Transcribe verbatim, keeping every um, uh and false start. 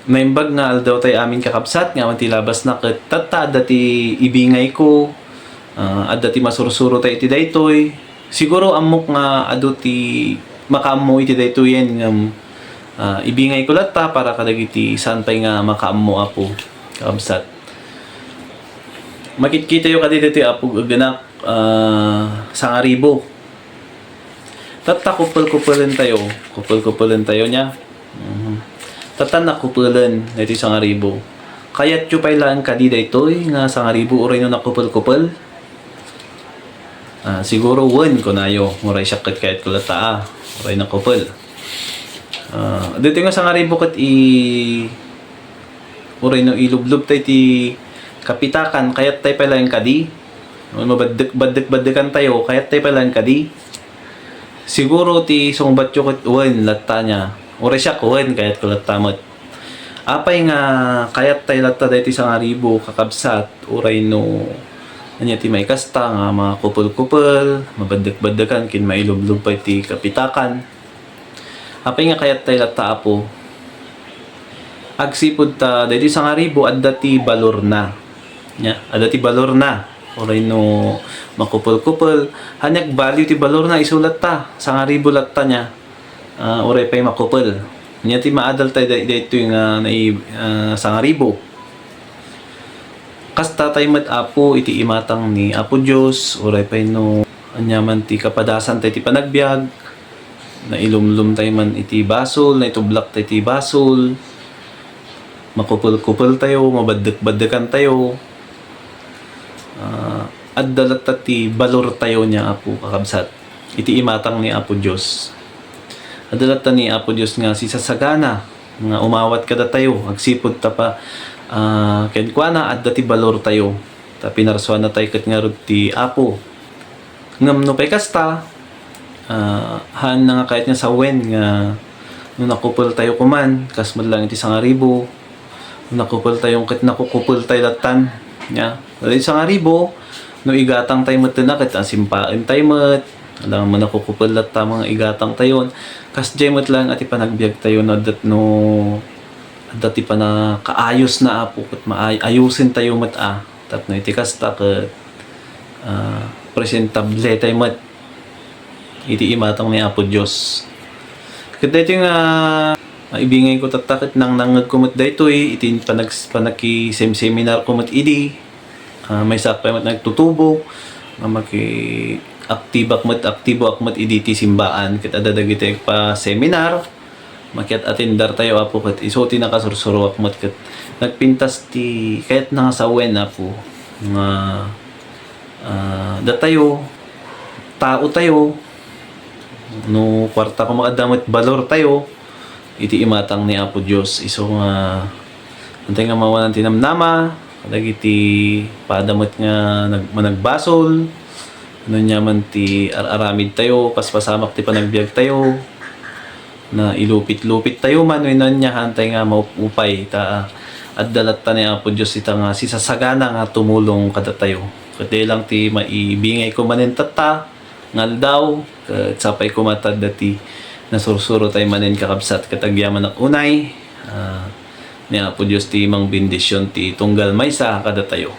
Naimbag nga aldaw tay amin, kakabsat, nga awan ti labasna ket tatta adda ti ibingayko, ah, adda ti masursurotay iti daytoy. Siguro ammok nga adu ti makaammo iti daytoyen ngem, ah, ibingayko latta para kadagiti saan pay nga makaammo, Apo, kakabsat. Makitkitayo kadi daytoy, Apo, agnak, ah, sangaribo. Tatta kupel-kupelen tayo. Kupel-kupelen tayo niya. Mhm. Tatta nakupelen daytoy sangaribo. Kayatyo pay laeng kadi daytoy nga sangaribo uray no nakupel-kupel? Ah, siguro wen, kunayo. Uray siak ket kayatko latta, ah. Uray nakupel. Ah, daytoy nga sangaribo ket i-, uray no ilublob tay ti kapitakan, kayat tay pay laeng kadi? No mabaddek-, baddek-baddekan tayo, kayat tay pay laeng kadi? Siguro ti sungbatyo ket wen latta niya. Uray siak wen, kayatko latta met. Apay nga kayat tay latta daytoy sangaribo, kakabsat, uray no ania ti maikasta nga makupel-kupel, mabaddek-baddekan, ken mailublob pay ti kapitakan? Apay nga kayat tay latta, Apo? Agsipud ta daytoy sangaribo adda ti balorna. Nya, adda ti balorna. Uray no makupel-kupel, ania ti value ti balorna, isu latta, sangaribo latta nya, ah, uray pay makupel. Nya ti maadal tay day-, daytoy nga nai-, ah, sangaribo. Kasta tay met, Apo, iti imatang ni Apo Dios, uray pay no aniaman ti kapadasan tay ti panagbiag, nailumlom tay man iti basol, naitublak tay ti basol, makupel-kupel tayo, mabaddek-baddekan tayo. Ah, adda latta ti balor tayo nia, Apo, kakabsat, iti imatang ni Apo Dios. Adda latta ni Apo Dios nga sisasagana nga umawat kadatayo agsipud ta pa, ah, kenkuana adda ti balor tayo, ta pinarsuanna tay ket ngarud ti Apo. Ngem no pay kasta, ah, haanna nga kayat nga sawen nga no nakupel tayo koman, kas met laeng iti sangaribo, no nakupel tayo ket nakukupel tay lattan. Nya, daytoy sangaribo, no igatang tay met na ket asimpaen tay met, alangan man nakukupel latta nga igatang tayon. Kasdiay met laeng a ti panagbiag tayo no adda, no adda ti panakaayos na, Apo, ket maay-, ayusen tayo met a. Tapno iti kasta ket, ah, presentable tay met iti imatang ni Apo Dios. Ket daytoy nga, ah, ibingayko tatta ket nangnangngegko met daytoy iti panag-, panakisemseminar ko met idi. Ah, maysaak pay met nagtutubo nga maki-, aktibak met, aktiboak met idi ti simbaan ket adda dagiti agpa-seminar. Makiat-atendar tayo, Apo, ket isu ti nakasursuroak met ket nagpintas ti kayatna nga sawen, Apo, nga, ah, datayo, tao tayo, no kuarta koma adda met balor tayo iti imatang ni Apo Dios. Isu nga, antay nga mawanan ti namnama kadagiti pada met nga nag-, managbasol, no aniaman ti ar-aramid tayo, paspasamak ti panagbiag tayo, na ilupit-lupit tayo man wenno ania, haantay nga maupupay ta adda latta ni Apo Dios ita nga sisasagana nga tumulong kadatayo. Ket daytoy lang ti maibingayko manen tatta nga aldaw, ket sapay koma ta adda ti nasursurotay manen, kakabsat, ket agyamanak unay, ah, ni Apo Dios ti mangbendision ti tunggal maysa kadatayo.